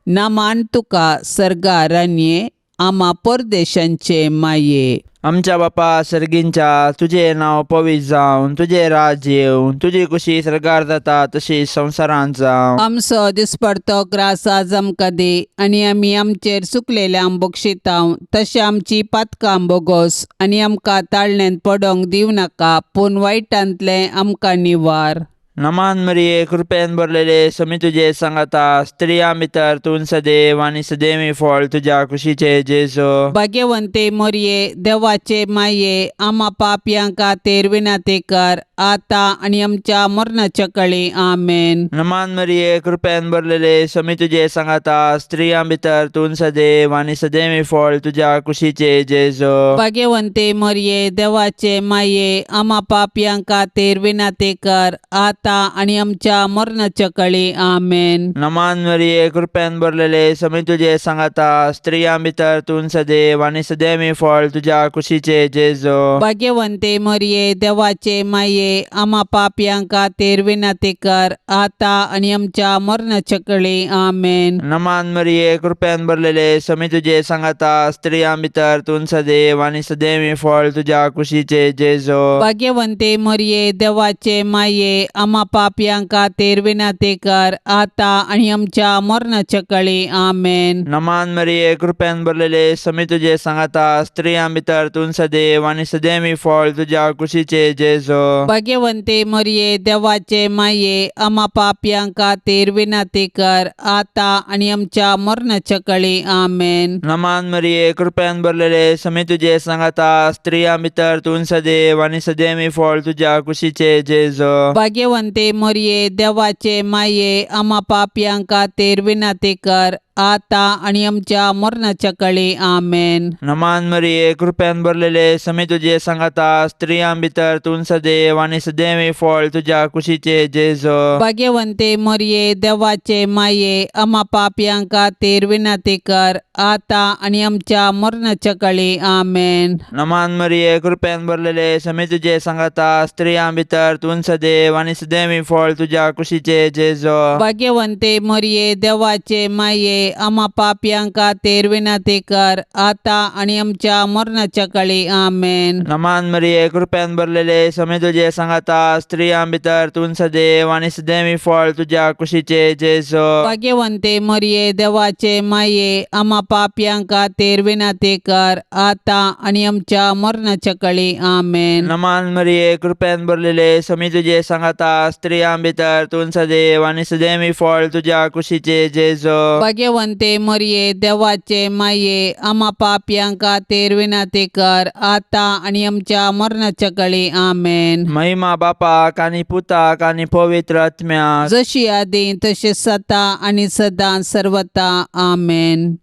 S2: नामान तुका सर्गा राणये, आमा परदेशांचे माये.
S3: आमच्या बापा सर्गींच्या, तुजें नांव पवित्र जावन, तुजें राज्य येवन, तुजी कुशी सर्गार जाता तशी संवसारांत जावं.
S2: आमचो दिसपडतो ग्रास आज आमकां दी आनी आमी आमचेर चुकलेल्यांक बक्षितांव तशें आमची पातकां बोगोस आनी आमकां ताळण्यांत पडोंक दिवं नाका पूण वायटांतलें आमकां निवार.
S3: नमान मरिये, कृपेन भरलेले, समी तुजे सांगाता, स्त्रियां भितर तूं सदैव आनी सदैवी फळ तुज्या कुशीचे जेजू.
S2: भाग्यवंते मोरये, देवाचे माये, आमा पापयां खातीर विनंती कर आतां आनी आमच्या मरणाच्या कळी. आमेन.
S3: नमान मरिये, कृपेन भरलेले, समी तुजे सांगाता, स्त्रियां भितर तूं सदैव आनी सदैवी फळ तुज्या कुशीचे जेजू.
S2: भाग्यवंते मोरये, देवाचे माये, आमा पापयां खातीर विनंती कर आतां आनी आमच्या मरणाच्या कळी. आमेन.
S3: नमान मरिये, कृपेन भरलेले, समी तुजे सांगाता, स्त्रियां भितर तूं सदैव आनी सदैवी फळ तुज्या कुशीचे जेजू.
S2: भाग्यवंते मोरये, देवाचे माये, आमा पापयां खातीर विनंती कर आतां आनी आमच्या मरणाच्या कळी. आमेन.
S3: नमान मरिये, कृपेन भरलेले, समी तुजे सांगाता, स्त्रियां भितर तूं सदैव आनी सदैवी फळ तुज्या कुशीचे जेजू.
S2: भाग्यवंते मोरये, देवाचे माये, आमा पापयां खातीर विनंती कर आतां आनी आमच्या मरणाच्या कळी. आमेन.
S3: नमान मरिये, कृपेन भरलेले, समी तुजे सांगाता, स्त्रियां भितर तूं सदैव आनी सदैवी फळ तुज्या कुशीचे जेजू.
S2: भाग्यवंते मोरये, देवाचे माये, आमा पापयां खातीर विनंती कर आतां आनी आमच्या मरणाच्या कळी. आमेन.
S3: नमान मरिये, कृपेन भरलेले, समी तुजे सांगाता, स्त्रियां भितर तूं सदैव आनी सदैवी फळ तुज्या कुशीचे जेजू.
S2: भाग्यवंते मोरये, देवाचे माये, आमा पापयां खातीर विनंती कर आतां आनी आमच्या मरणाच्या कळी. आमेन.
S3: नमान मरिये, कृपेन भरलेले, समी तुजे सांगाता, स्त्रियां भितर तूं सदैव आनी सदैवी फळ तुज्या कुशीचे जेजू.
S2: भाग्यवंते मोरये, देवाचे माये, आमा पापयां खातीर विनंती कर आतां आनी आमच्या मरणाच्या कळी. आमेन.
S3: नमान मरिये, कृपेन भरलेले, समी तुजे सांगाता, स्त्रियां भितर तूं सदैव आनी सदैवी फळ तुज्या कुशीचे जेजू.
S2: भाग्यवंते मोरये, देवाचे माये, आमा पापयां खातीर विनंती कर आतां आनी आमच्या मरणाच्या कळी. आमेन.
S3: नमान मरिये, कृपेन भरलेले, समी तुजे सांगाता, स्त्रियां भितर तूं सदैव आनी सदैवी फळ तुज्या कुशीचे जेजू.
S2: भाग्यवंते मोरये, देवाचे माये, आमा पापयां खातीर विनंती कर आतां आनी आमच्या मरणाच्या कळी. आमेन.
S3: नमान मरिये, कृपेन भरलेले, समी तुजे सांगाता, स्त्रियां भितर तूं सदैव आनी सदैवी फळ तुज्या कुशीचे जेजू.
S2: भाग्यवंते मोरये, देवाचे माये, आमा पापयां खातीर विनंती कर आतां आनी आमच्या मरणाच्या कळी. आमेन.
S3: महिमा बापाक आनी पुताक आनी पवित्र आत्म्याक,
S2: जशी आदी तशी सता आनी सदां सर्वता. आमेन.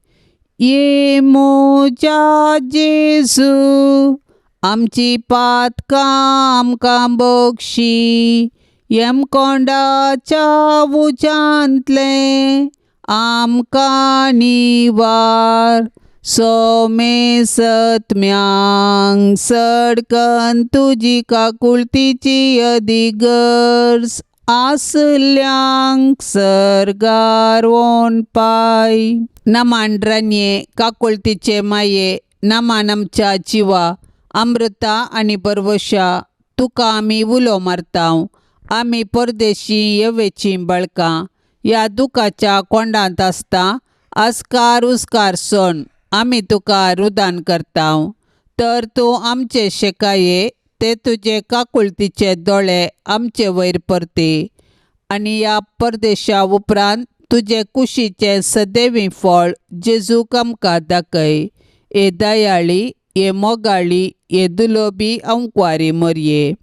S2: ये मोजा जेजू, आमची पातकां आमकां बक्षी, यमकोंडाच्या उज्यांतलें आमकां निवार, सोमे सत्म्यांक सडकन तुजी काकुळतीची अदिगर्ज आसल्यांक सर्गार वोन पाय. नमान रानये, काकुळतीचे माये, नमान आमच्या जिवा, अमृता आनी परवशा, तुका आमी उलो मारतांव. आमी परदेशी येवेचीं बळकां ह्या दुखाच्या कोंडांत आसता आस्कार उस्कार सोण आमी तुका रुदान करतांव, तर तूं आमचे शेकाये ते तुजे काकुळतीचे दोळे आमचे वयर परती आनी ह्या परदेशा उपरांत तुजे कुशीचें सदैवी फळ जेजूक आमकां दाखय. हे दयाळी, हे मोगाळी, हे दुलोबी अंकवारी मोरये,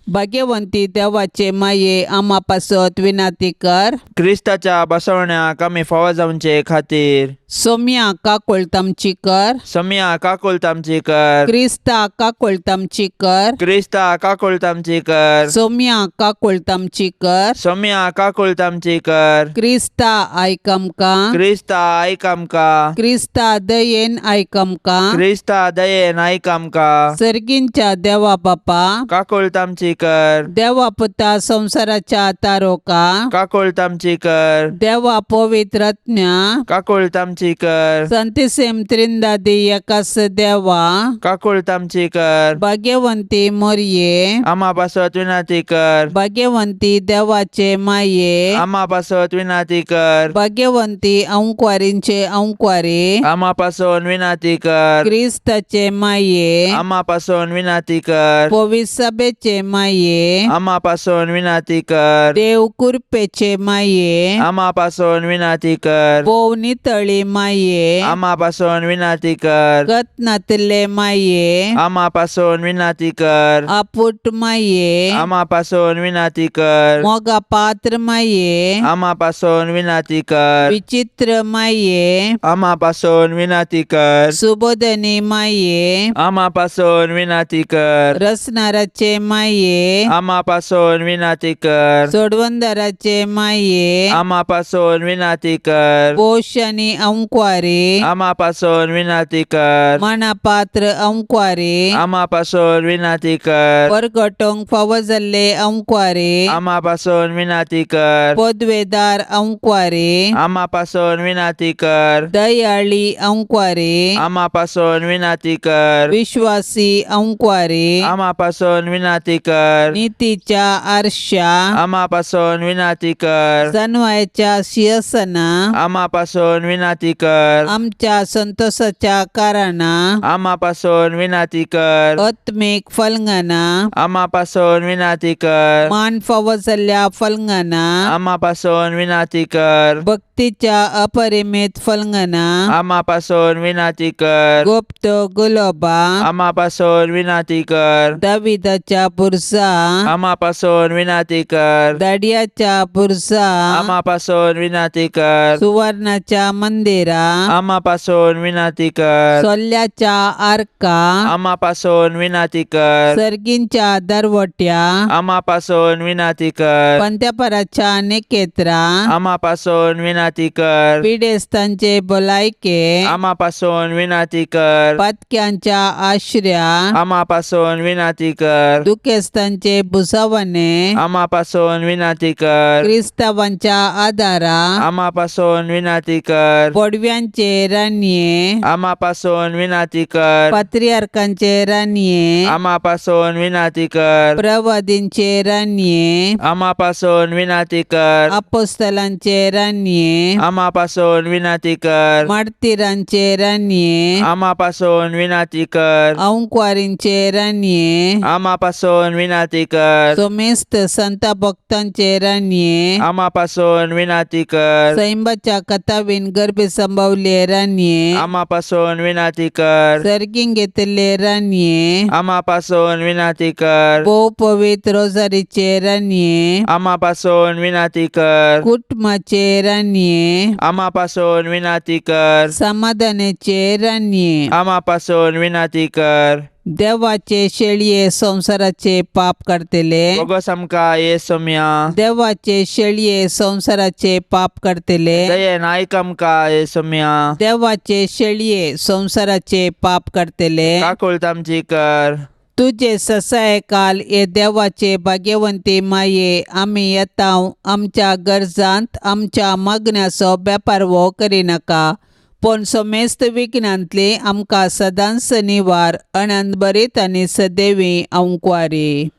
S2: भाग्यवंती देवाचे माये, आमा पासत विनाती कर.
S3: क्रिस्ताच्या बसवण्याक आमी फावो जावचे खातीर
S2: सोम्या काकुळट आमची कर.
S3: सोम्या काकुळट आमची कर.
S2: क्रिस्ता काकुळट आमची कर.
S3: क्रिस्ता काकुळट आमची कर.
S2: सोम्या काकुळट आमची कर.
S3: सोम्या काकुळट आमची कर.
S2: क्रिस्ता आयक आमकां.
S3: क्रिस्ता आयक आमकां.
S2: क्रिस्ता दयेन आयक आमकां.
S3: क्रिस्ता दयेन आयक आमकां.
S2: सर्गींच्या देवा बापा,
S3: काकुळट आमची कर.
S2: देवा पुता संवसाराच्या तारोका,
S3: काकुळट आमची कर.
S2: देवा पवित्र आत्म्या,
S3: काकुळट आमची कर.
S2: संतिसेम त्रिंदादी एकास देवा,
S3: काकुळट आमची कर.
S2: भाग्यवंती मोरये,
S3: आमा पासत विनाती कर.
S2: भाग्यवंती देवाचे माये,
S3: आमा पासत विनाती कर.
S2: भाग्यवंती अंकवारींचे अंकवारी,
S3: आमा पासून विनाती कर.
S2: क्रिस्ताचे माये,
S3: आमा पासून विनाती कर.
S2: पवित्र सभेचे माये,
S3: आमा पासून विनाती कर.
S2: देव कृपेचे माये,
S3: आमा पासून विनाती कर.
S2: भोव नितळी माये,
S3: आमा पासून विनाती कर.
S2: गत नातिल्ले माये,
S3: आमा पासून विनाती कर.
S2: आपुट माये,
S3: आमा पासून विनाती कर.
S2: मोगा पात्र माये,
S3: आमा पासून विनाती कर.
S2: विचित्र माये,
S3: आमा पासून विनाती कर.
S2: सुबोधनी माये,
S3: आमा पासून विनाती कर.
S2: रसनाराचे माये,
S3: आमा पासून विनाती कर.
S2: सोडवंदराचे माये,
S3: आमा पासून विनाती कर.
S2: पोश आनी अंकवारी,
S3: आमा पासून विनाती कर.
S2: मनापात्र अंकवारी,
S3: आमा पासून विनाती कर.
S2: परगटोंक फावो जाल्ले अंकवारी,
S3: आमा पासून विनाती कर.
S2: पदवेदार अंकवारी,
S3: आमा पासून विनाती कर.
S2: दयाळी अंकवारी,
S3: आमा पासून विनाती कर.
S2: विश्वासी अंकवारी,
S3: आमा पासून विनाती कर.
S2: नितीच्या आरशा,
S3: आमा पासून विनाती कर.
S2: सनवायच्या शियसना,
S3: आमा पासून विनाती कर.
S2: आमच्या संतोषाच्या कारणा,
S3: आमा पासून विनाती कर.
S2: आत्मीक फलंगना,
S3: आमा पासून विनाती कर.
S2: मान फावो जाल्ल्या फलंगना,
S3: आमा पासून विनाती कर.
S2: भक्तीच्या अपरिमित फलंगना,
S3: आमा पासून विनाती कर.
S2: गुप्त गुलोबा,
S3: आमा पासून विनाती कर.
S2: दाविदाच्या बुरसा,
S3: आमा पासून विनाती कर.
S2: दाडियाच्या बुरसा,
S3: आमा पासून विनाती कर.
S2: सुवर्णाच्या मंदिरा,
S3: आमा पासून विनाती कर.
S2: सोल्ल्याच्या आर्का,
S3: आमा पासून विनाती कर.
S2: सर्गींच्या दरवट्या,
S3: आमा पासून विनाती कर.
S2: पंत्यापराच्या निकेत्रा,
S3: आमा पासून विनाती कर.
S2: पिडेस्तांचे भलायके,
S3: आमा पासून विनाती कर.
S2: पातक्यांच्या आश्र्या,
S3: आमा पासून विनाती कर.
S2: दुखेस्तांचे भुसावणे,
S3: आमा पासून विनाती कर.
S2: क्रिस्तावांच्या आदारा,
S3: आमा पासून विनाती कर.
S2: पडव्यांचे रानये,
S3: आमा पासून विनाती कर.
S2: पात्रियार्कांचे रानये,
S3: आमा पासून विनाती कर.
S2: प्रवादींचे रानये,
S3: आमा पासून विनाती कर.
S2: अपोस्तलांचे रानये,
S3: आमा पासून विनाती कर.
S2: मार्तीरांचे रानये,
S3: आमा पासून विनाती कर.
S2: अंकवारींचे रानये,
S3: आमा पासून विनाती कर.
S2: सोमेस्त संत भक्तांचे रानये,
S3: आमा पासून विनाती कर.
S2: सैंबाच्या कथावीन गर्भे संभवले रानये,
S3: आमा पासून विनाती कर.
S2: सर्गीं घेतिल्ले रानये,
S3: आमा पासून विनाती कर.
S2: भोव पवित्र रोजारीचे रानये,
S3: आमा पासून विनाती कर.
S2: कुटुंबाचे रानये,
S3: आमा पासून विनाती कर.
S2: समाधानाचे रानये,
S3: आमा पासून विनाती कर.
S2: देवाचे शेळये संवसाराचे पाप काडटले,
S3: बोगस आमकां ये सोम्या.
S2: देवाचे शेळये संवसाराचे पाप काडटले,
S3: दयेन आयक आमकां ये सोम्या.
S2: देवाचे शेळये संवसाराचे पाप काडटले,
S3: काकुळट आमची कर.
S2: तुजे ससाय काल हे देवाचे भाग्यवंती माये, आमी येता आमच्या गरजांत आमच्या मागण्याचो बेपारवो करिनाका, पूण समेस्त विघ्नांतली आमकां सदांच निवार. अनंत आनी सदैवी अंकवारी.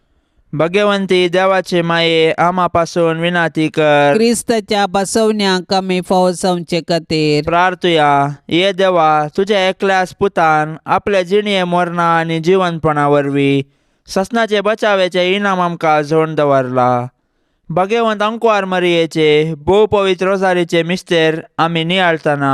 S3: भगवंती देवाचे माये, आमा पासून विनाती कर.
S2: क्रिस्ताच्या बसवण्याक आमी फावो जावचे खातीर
S3: प्रार्थुया. ये देवा, तुझ्या एकल्याच पुतान आपल्या जिणये मरणा आनी जिवनपणा वरवीं ससनाचे बचावेचे इनाम आमकां जोडून दवरला. भगेवंत अंकवार मरियेचे भोव पवित्र रोजारीचे मिस्तेर आमी नियाळतना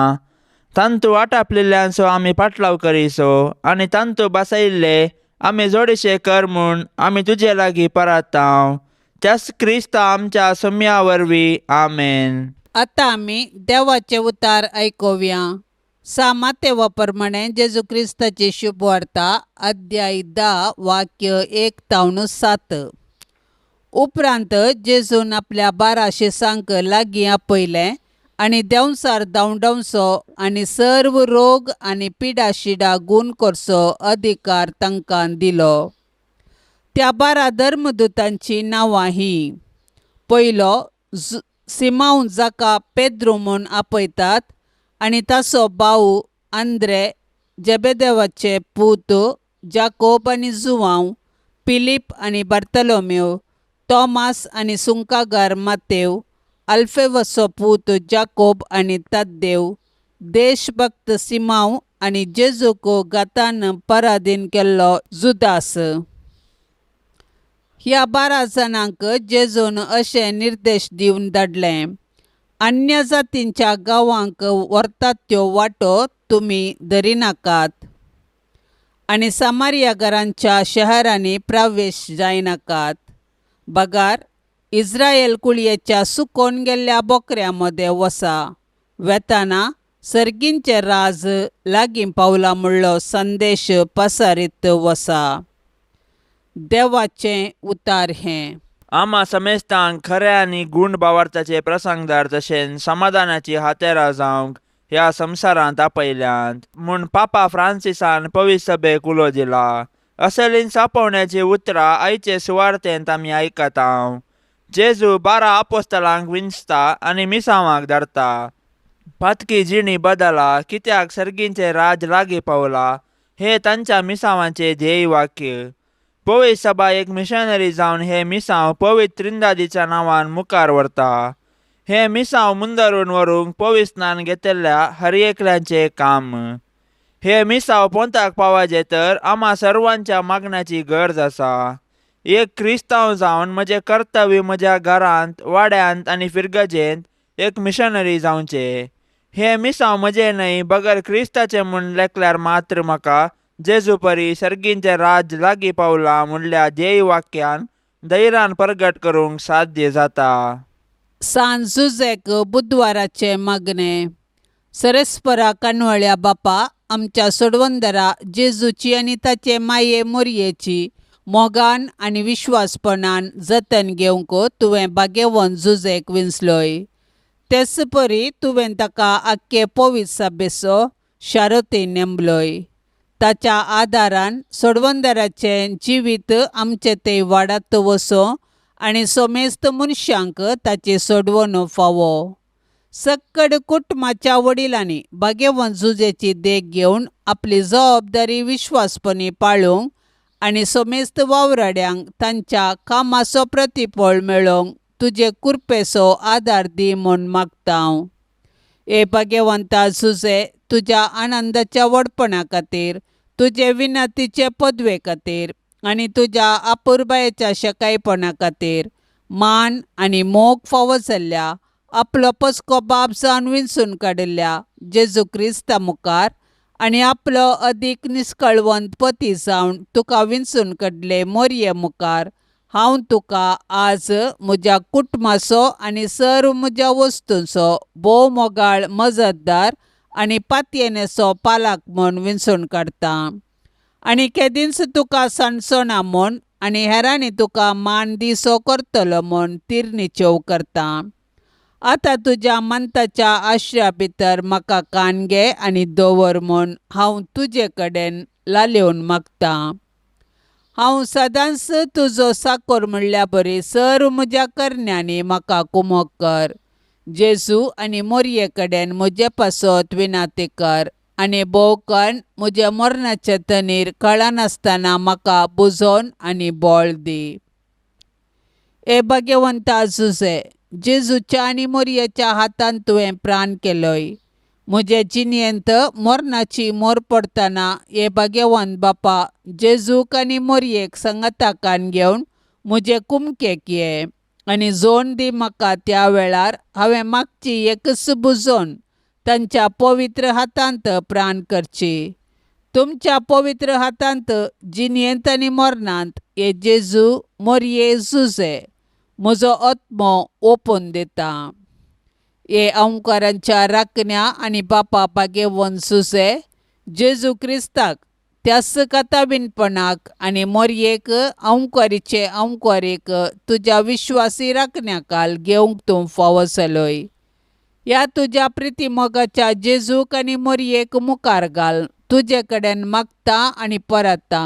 S3: तांतू आटापलेल्यांचो आमी पाटलाव करीसो आनी तांतू बसयल्ले आमी जोडीशे कर म्हूण आमी तुजे लागीं परातांव त्याच क्रिस्ता आमच्या सम्या वरवीं. आमेन.
S2: आतां आमी देवाचे उतार आयकुया. सा मातेवा प्रमाणे जेजू क्रिस्ताची शुभवार्ता, अध्याय 10, वाक्य 1 तावन 7. उपरांत जेजून आपल्या 12 शिसांक लागीं आपयलें आनी देंवचार धांवडावचो आनी सर्व रोग आनी पिडा शिडा गूण करचो अधिकार तांकां दिलो. त्या 12 धर्मदुतांचीं नांवां हीं: पयलो सिमांव, जाका पेद्रू म्हूण आपयतात, आनी ताचो भाव आंद्रे, जेबेदेवाचे पूत जाकोब आनी जुवांव, फिलीप आनी बार्तलोमेव, तॉमास आनी सुंकागार मातेव, आल्फेवसो पूत जाकोब आनी ताद्देव, देशभक्त सिमांव आनी जेजूक गातान परादीन केल्लो जुदास. ह्या 12 जाणांक जेजून अशे निर्देश दिवन धाडले: अन्य जातींच्या गांवांक व्हरतात त्यो वाटो तुमी धरिनाकात आनी सामारिया घरांच्या शहरांनी प्रवेश जायनाकात, बगार इस्रायल कुळयेच्या सुकोन गेल्ल्या बोकऱ्यां मदें वसा. वेताना सर्गींचें राज लागीं पावला म्हणलो संदेश पसारीत वसा. देवाचें उतार हें.
S3: आमा समेस्तांक खऱ्या आनी गूण भावार्थाचे प्रसंगदार तशेंच समाधानाची हातेरां जावंक ह्या संवसारांत आपयल्यांत म्हूण पापा फ्रांसिसान पवित्र सभेक उलो दिला. असलीन सापोवण्याची उतरां आयचे सुवार्तेंत आमी आयकतांव. जेजू 12 आपोस्तलांक विंचता आनी मिसांवाक धाडता. पातकी जिणी बदला, कित्याक सर्गींचें राज लागीं पावला, हें तांच्या मिसांवाचें ध्येय वाक्य. पवित्र सभा एक मिशनरी जावन हे मिसांव पवित्र त्रिंदादीच्या नांवान मुखार व्हरता. हे मिसांव मुंदरून व्हरूंक पवित्र स्नान घेतिल्ल्या हर एकल्याचें काम. हे मिसांव पोंताक पावाजे तर आमा सर्वांच्या मागण्याची गरज आसा. एक क्रिस्तांव जावन म्हजें कर्तव्य म्हज्या घरांत, वाड्यांत आनी फिरगजेंत एक मिशनरी जावचें. हे मिसांव म्हजें न्हय बगर क्रिस्ताचें म्हूण लेखल्यार मात्र म्हाका जेजू परी सर्गींचें राज लागीं पावलां म्हणल्या ध्येय वाक्यान धैर्यान परगट करूंक साध्य जाता.
S2: सान जुजेक बुधवाराचें मागणें. सरस्परा काणवळ्या बापा, आमच्या सोडवंदरा जेजूची आनी ताचे माये मोरयेची मोगान आनी विश्वासपणान जतन घेवंक तुवें भाग्यवंत जुजेक विंचलोय. तेच परी तुवें ताका आख्खे पवित्र सभेचो शारती नेमलोय. ताच्या आदारान सोडवंदराचें जिवीत आमचें तें वाडात वचों आनी समेस्त मनशांक ताची सोडवण फावो. सक्कड कुटुंबाच्या वडिलांनी भाग्यवंत जुजेची देख घेवन आपली जबाबदारी विश्वासपणी पाळूंक आनी समेस्त वावराड्यांक तांच्या कामाचो प्रतिफळ मेळोवंक तुजे कृपेचो आदार दी म्हूण मागता हांव. हे भाग्यवंता जुजे, तुज्या आनंदाच्या व्हडपणा खातीर, तुजे विनंतीचे पदवे खातीर आनी तुज्या अपुरबायेच्या शकायपणा खातीर मान आनी मोग फावो जाल्ल्या आपलो पसको बाप जावन विंचून काडिल्ल्या जेजू क्रिस्ता मुखार आनी आपलो अदीक निस्कळवंत पती जावन तुका विंचून काडले मोरये मुखार हांव तुका आज म्हज्या कुटुंबाचो आनी सर्व म्हज्या वस्तूंचो भोव मोगाळ मजतदार आनी पातयेनेचो पालक म्हूण विंचून काडटा आनी केदींच तुका सांडचोना म्हूण आनी हेरांनी तुका मान दिसो करतलो म्हूण तिरनिचेव करता. आतां तुज्या मंताच्या आश्र्या भितर म्हाका कान घे आनी दवर म्हूण हांव तुजे कडेन लालेवन मागतां. हांव सदांच तुजो साकोर म्हणल्या बरी सर्व म्हज्या करण्यांनी म्हाका कुमोक कर. जेजू आनी मोरये कडेन म्हजे पासत विनाती कर आनी भोवकन म्हज्या मरणाचे तनीर कळनासतना म्हाका बुजोवन आनी बळ दी. हे भाग्यवंता जुजे, जेजूच्या आनी मोरयेच्या हातान तुवें प्राण केलोय. म्हजे जिणेंत मरणाची मोर पडटना हे भाग्यवान बापा जेजूक आनी मोरयेक सांगाताकान घेवन म्हजे कुमकेक ये आनी जोण दी म्हाका त्या वेळार हांवें मागची एकच बुजोवन तांच्या पवित्र हातांत प्राण करची. तुमच्या पवित्र हातांत जिणेंत आनी मरणांत हे जेजू मोरये जुजे म्हजो आत्मो ओपून दिता. हे अंकारांच्या राखण्या आनी बापा भाग्यवंत सुसे जेजू क्रिस्ताक त्याच कथाबीनपणाक आनी मोरयेक अंकारीचे अंकारीक तुज्या विश्वासी राखण्याकाल घेवंक तूं फावो जालोय. ह्या तुज्या प्रिती मोगाच्या जेजूक आनी मोरयेक मुखार घाल तुजे कडेन मागता आनी परता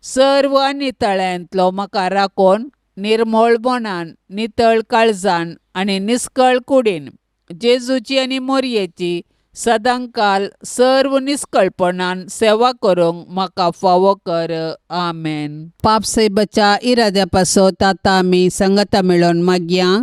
S2: सर्व आनी तळ्यांतलो म्हाका राखून निर्मळपणान नितळ काळजान आनी निस्कळ कुडीन जेजूची आनी मोरयेची सदांकाल सर्व निस्कळपणान सेवा करूंक म्हाका फावो कर. आमेन. पाप साहेबाच्या इराद्या पासत आतां आमी संगता मेळोवन मागया.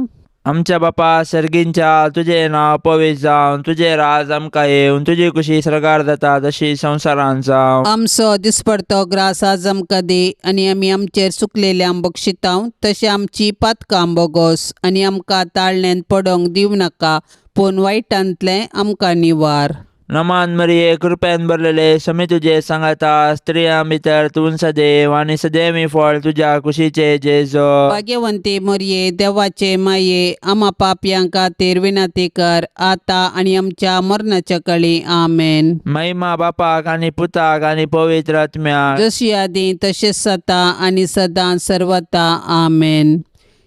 S3: आमच्या बापा सर्गींच्या तुजें नांव पवित्र जावन तुजें राज आमकां येवन तुजी कुशी सर्गार जाता तशी संवसारांत जावं.
S2: आमचो दिसपडतो ग्रास आज आमकां दी आनी आमी आमचेर चुकलेल्यांक बक्षितांव तशें आमची पातकां बोगोस आनी आमकां ताळण्यांत पडोंक दिवं नाका पूण वायटांतलें आमकां निवार.
S3: नमान मरिये कृपेन भरलेले समी तुजे सांगाता स्त्रियां भितर तूं सदैव आनी सदैवी फळ तुज्या कुशीचे जेजो.
S2: भाग्यवंती मोरये देवाचे माये आमा पापयां खातीर विनंती कर आतां आनी आमच्या मरणाच्या कळी. आमेन.
S3: महिमा बापाक आनी पुताक आनी पवित्र आत्म्याक
S2: जशी आदी तशेंच सता आनी सदां सर्वता. आमेन.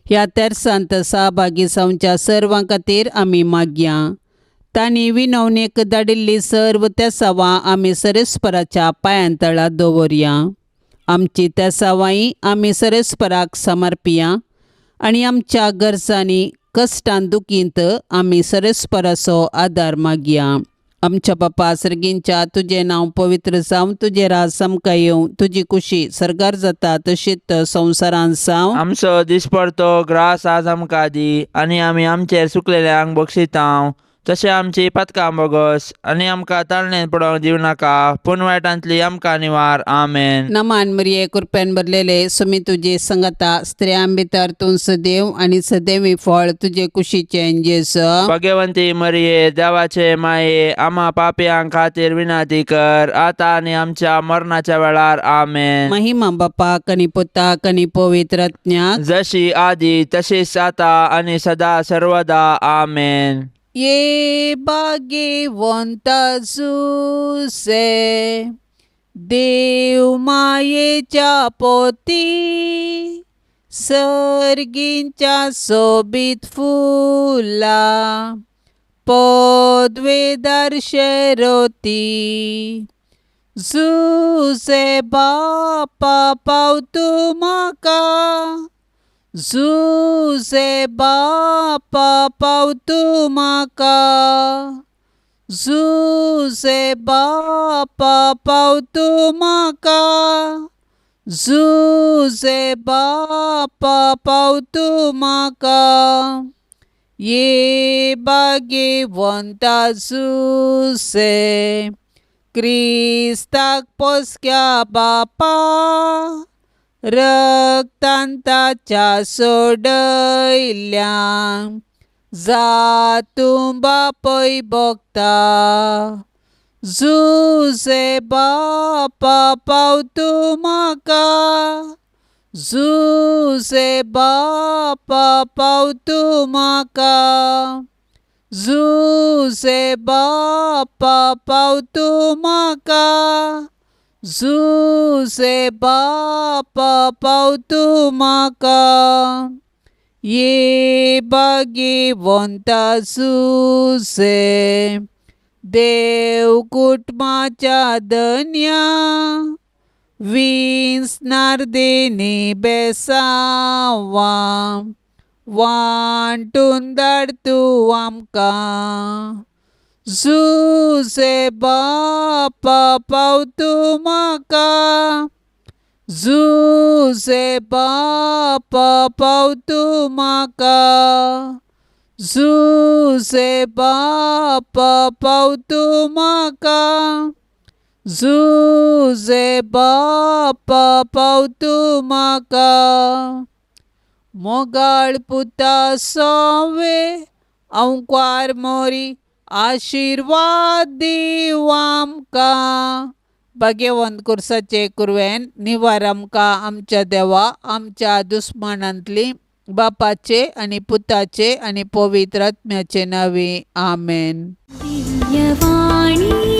S2: ह्या तेरसांत सहभागी जावच्या सर्वां खातीर आमी मागया. तांणी विनवणेक धाडिल्ली सर्व तेसावां आमी सरेस्पराच्या पांयांतळा दवरया. आमची तेसावांय आमी सरेस्पराक समर्पिया आनी आमच्या गरजांनी कश्टान दुखींत आमी सरेस्पराचो आदार मागया. आमच्या बापा सर्गींच्या तुजें नांव पवित्र जावं तुजें राज आमकां येवं तुजी कुशी सर्गार जाता तशीच संवसारांत जावं.
S3: आमचो दिसपडतो ग्रास आज आमकां दी आनी आमी आमचेर चुकलेल्यांक बक्षितांव तशें आमची पातकां बोगस आनी आमकां ताळणेन पडोवंक दिवं नाका पूण वायटांतली आमकां निवार. आमेन.
S2: नमान मरिये कृपेन भरलेले सुमी तुजे संगता स्त्रियां भितर तूं सदैव आनी सदैवी फळ तुजे कुशीचें जेजू.
S3: भाग्यवंती मरिये देवाचे माये आमा पापयां खातीर विनंती कर आतां आनी आमच्या मरणाच्या वेळार. आमेन.
S2: महिमा बापाक आनी पुताक आनी पवित्र आत्म्याक
S3: जशी आदी तशीच आतां आनी सदा सर्वदा. आमेन.
S2: ये भाग्यवंत जुसे देव मायेच्या पोती सर्गींच्या सोबीत फुला पदवेदार शेरोती जुसे बापा पावतू म्हाका जुसे बापा पावतू म्हाका जुसे बापा पावतू म्हाका जुसे बापा पावतू म्हाका. ये भाग्यवंता जुसे क्रिस्ताक पोसक्या बापा रक्तान ताच्या सोडयल्या जातूं बापय भोगता जुसे बापा पावतू म्हाका जुसे बापा पावतू म्हाका जुसे बापा पावतू म्हाका जुसे बापा पावतू म्हाका. ये भाग्यवंता जुसे देव कुटुंबाच्या धन्या विंचनार्देनी बेसांवां वांटून धाड तूं आमकां जुसे बापा पावतू म्हाका जुसे बापा पावतू म्हाका जुजे बापा पावतू म्हाका, जुजे बापा पावतू म्हाका. मोगाळ पुता सोवे अंकवार मोरी आशिर्वाद दीव आमकां. भाग्यवंत कुर्साचे कुरवेन निवार आमकां आमच्या देवा आमच्या दुस्मानांतली, बापाचे आनी पुताचे आनी पवित्र आत्म्याचे नांवे, आमेन.
S1: दिव्यवाणी.